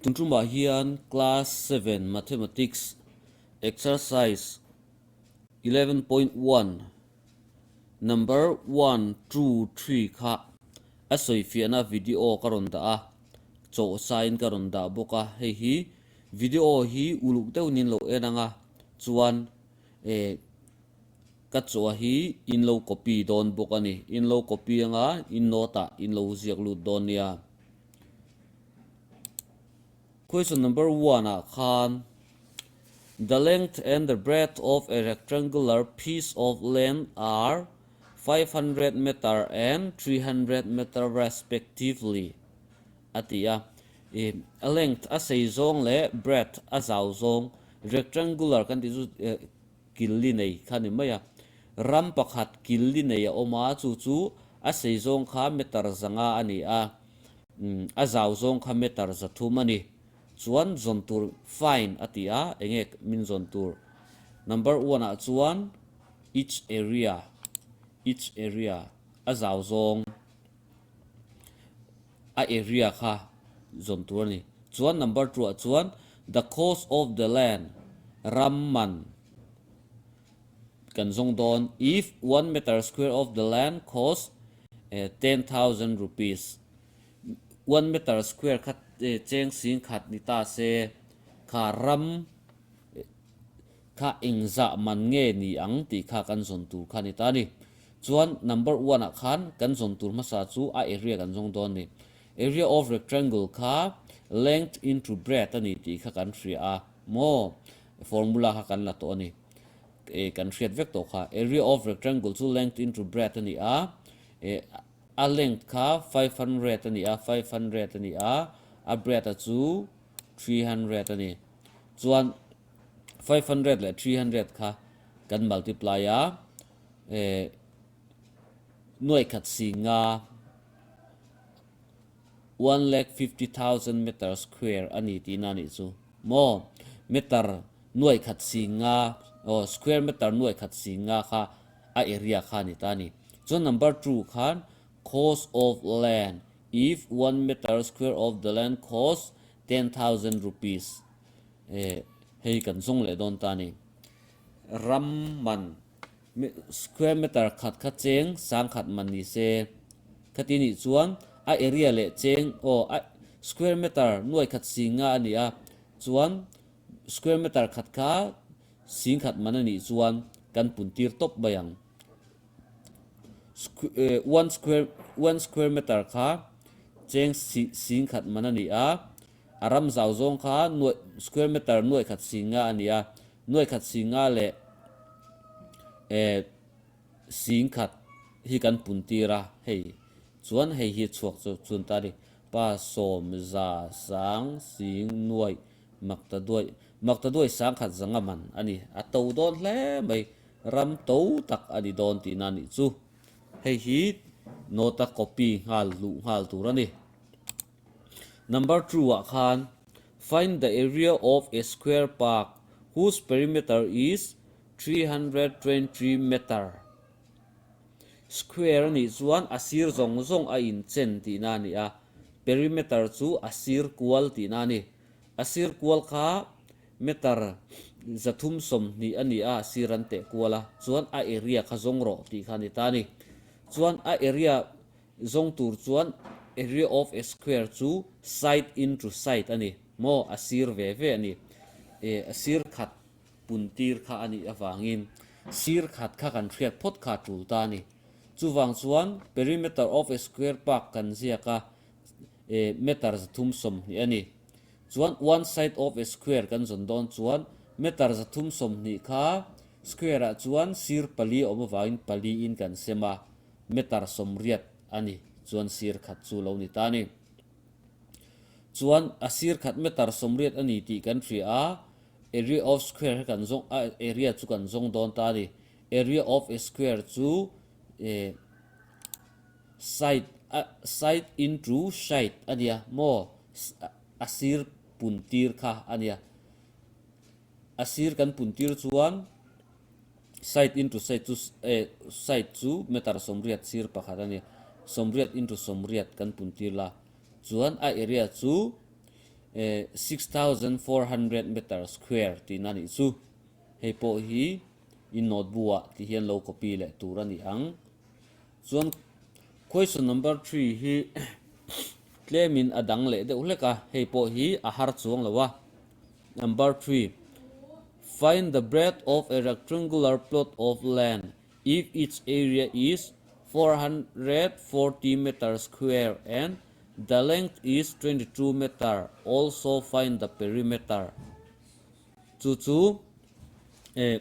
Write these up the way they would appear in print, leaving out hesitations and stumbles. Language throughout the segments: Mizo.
Tun tumah hian Class 7 Mathematics Exercise 11.1 Number 1, 2, 3 kha a sawifiahna video ka rawn dah a, chawhsain ka rawn dah bawk a, hei hi video hi uluk deuhin in lo en ang a, chuan eh ka chaw hi in lo copy dawn bawk a ni, in lo copy anga in note ah in lo ziak lut dawn nia. Question number 1 ah khan The length and the breadth of a rectangular piece of land are 500 meter and 300 meter respectively a ti a. I a length a sei zawng leh breadth a zau zawng rectangular kan tih chu kil li nei kha ni mai a. Ram pakhat kil li nei a awm a, chu chu a sei zawng kha meter zanga a ni a, a zau zawng kha meter 300 a ni. Chuan zawn tur fine a ti a, enge min zawn tur? Number one ah chuan each area, each area, a zau zawng a area kha zawn tur a ni. Chuan number two ah chuan the cost of the land, ram man kan zawng dawn, if one meter square of the land cost 10,000 rupees. One meter square kha cheng sing khat ni ta se, kha ram kha engzah man nge ni ang tih kha kan zawn tur kha ni ta a ni. Chuan number one ah khan kan zawn tur hmasa chu a area kan zawng dawn a ni. Area of rectangle kha length into breadth a ni tih kha kan hria a maw? Formula kha kan la tawh a ni. Kan hriat vek tawh kha. Area of rectangle chu length into breadth a ni a. A length kha 500 a ni a, 500 a ni a, a breadth a chu 300 a ni. Chuan 500 leh 300 kha kan multiply a, eh, nuai khat si nga 1,50,000 meter square a ni tihna a nih chu. Maw? Meter nuai khat si nga, aw, square meter nuai khat si nga kha a area kha a ni ta a ni. Chuan number 2 khan cost of land if 1 meter square of the land cost 10,000 rupees eh hei kan zawng leh dawn ta a ni. Ram man square meter khat kha cheng sang khat man ni se khati nih chuan a area leh cheng aw a square meter nuai khat sing nga a ni a chuan square meter khat kha sing khat man a nih chuan kan pun tir tawp mai ang. One square one square meter kha cheng sing khat man a ni a, a ram zau zawng kha nuai square meter nuai khat sing nga a ni a, nuai khat sing nga leh eh sing khat hi kan pun tir a hei chuan hei hi chhuak chu chun ta a ni pa sawm za sang sing nuai mak ta duai mak ta duai sang khat zanga man a ni a to dawn hle mai. Ram to tak a ni dawn tihna a nih chu. Hei hi note a copy nghal luh nghal tur a ni. Number 2 ah khan Find the area of a square park whose perimeter is 320 meter. Square a nih chuan a sir zawng zawng a inchen tihna a ni a, perimeter chu a sir kual tihna a ni. A sir kual kha Meter 320 a ni a, sir an teh kual a, chuan a area kha zawng rawh tih kha a ni ta a ni. Chuan a area zawng tur chuan area of a square chu side into side a ni maw, a sir ve ve a ni. E, a sir khat pun tir kha a nih avangin sir khat kha kan hriat phawt kha a tul ta a ni. Chuvang chuan perimeter of a square park kan ziak a, e, meter 320 a ni. Chuan one side of a square kan zawn dawn chuan meter 320 kha square ah chuan sir pali a awm avangin pali in kan sem a, meter 80 a ni. Chuan sir khat chu lo ni ta a ni. Chuan a sir khat meter 80 a ni tih kan hria a, area of square hi kan zawng a area chu kan zawng dawn ta a ni. Area of a square chu eh Side a side into side a nia maw a sir pun tir kha a nia. A sir kan pun tir chuan side into side chu eh side chu meter 80 sir pakhat a nia. 80 into 80 kan pun tir la chuan a area chu 6400 meter square tihna a nih chu. Hei pawh hi in notebook ah ti hian lo copy leh tur a ni ang. Chuan question number 3 hi tlemin a dang leh deuh hlek a, hei pawh hi a har chuang lo a. Number 3, Find the breadth of a rectangular plot of land if its area is 440 meter square and the length is 22 meter, also find the perimeter. Chu chu eh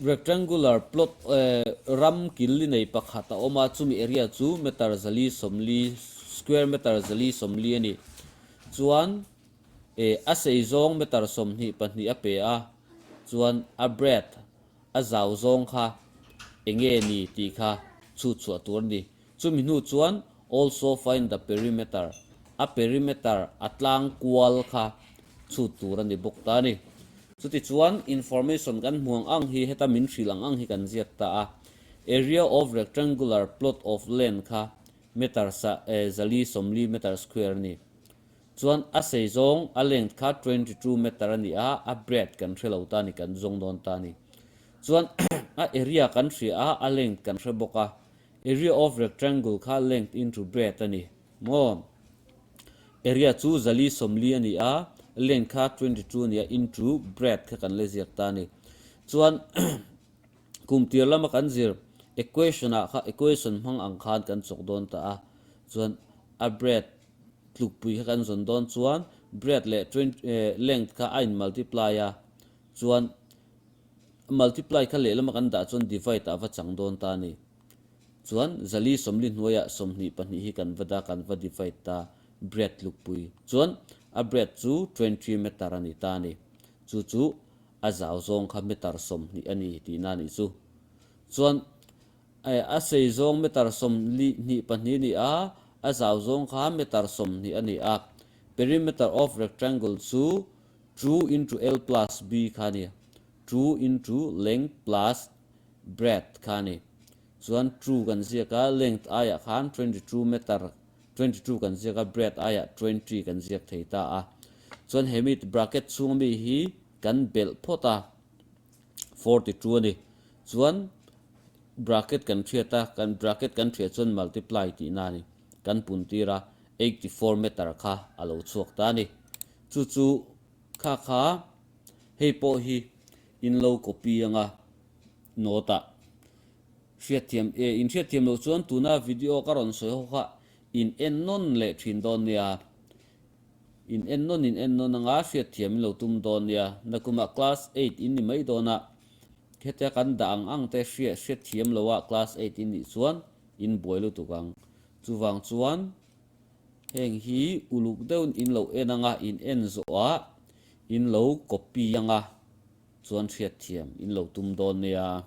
rectangular plot eh ram kil li nei pakhat a awm a, chumi area chu meter 440 square meter 440 a ni. Chuan eh a sei zawng meter 22 a pe a, chuan a breadth A zau zawng kha enge ni tih kha chhut chhuah tur a ni. Chumi hnu chuan also find the perimeter, a perimeter a tlang kual kha chhut tur a ni bawk ta a ni. Chutichuan information kan hmu ang ang hi heta min hrilh ang ang hi kan ziak ta a. Area of rectangular plot of land kha meter sa 440 meter square a ni. Chuan a sei zawng, a length kha 22 meter a ni a, a breadth kan hre lo ta a ni, kan zawng dawn ta a ni. Chuan a area kan hria a, a length kan hre bawk a. Area of rectangle kha length into breadth a ni maw? Area chu 440 a ni a, length kha 22 a ni a, into breadth kha kan la ziak ta a ni. Chuan kum tir lama kan zir equation ah kha equation hmang ang khan kan chawk dawn ta a, chuan a breadth tlukpui kha kan zawn dawn chuan breadth leh length kha a in multiply a, chuan multiply kha lehlama kan dah chuan divide ah va chang dawn ta a ni. Chuan 440 hnuaiah 22 hi kan va dah kan va divide ta breadth tlukpui chuan a breadth chu 20 meter a ni ta a ni. Chu chu a zau zawng kha meter 20 a ni tihna a nih chu. Chuan A sei zawng meter 22 a ni a, a zau zawng kha meter 20 a ni a. Perimeter of rectangle chu 2 into L plus B kha a ni. 2 into length plus breadth kha a ni. Chuan 2 kan ziak a, length aiah khan 22 meter, 22 kan ziak a, breadth aiah 20 kan ziak thei ta a. Chuan hemi bracket chhung ami hi kan belh phawt a. 42 a ni. Chuan bracket kan hriat a, kan bracket kan hriat chuan multiply tihna a ni. Kan pun tir a, 84 meter kha a lo chhuak ta a ni. Chu chu kha kha hei pawh hi in lo copy anga note ah hriatthiam e in hriatthiam loh chuan tuna video ka rawn sawi ho kha in en nawn leh thin dawn nia. In en nawn in en nawn anga hriatthiam in lo tum dawn nia. Nakumah class eight in ni mai dawn a, hetia kan dah ang ang te hria hriatthiam lo a class eight in nih chuan in buai lutuk ang. Chuvang chuan heng hi uluk deuhin in lo en anga in en zawh ah in lo copy anga chuan hriatthiam in lo tum dawn nia.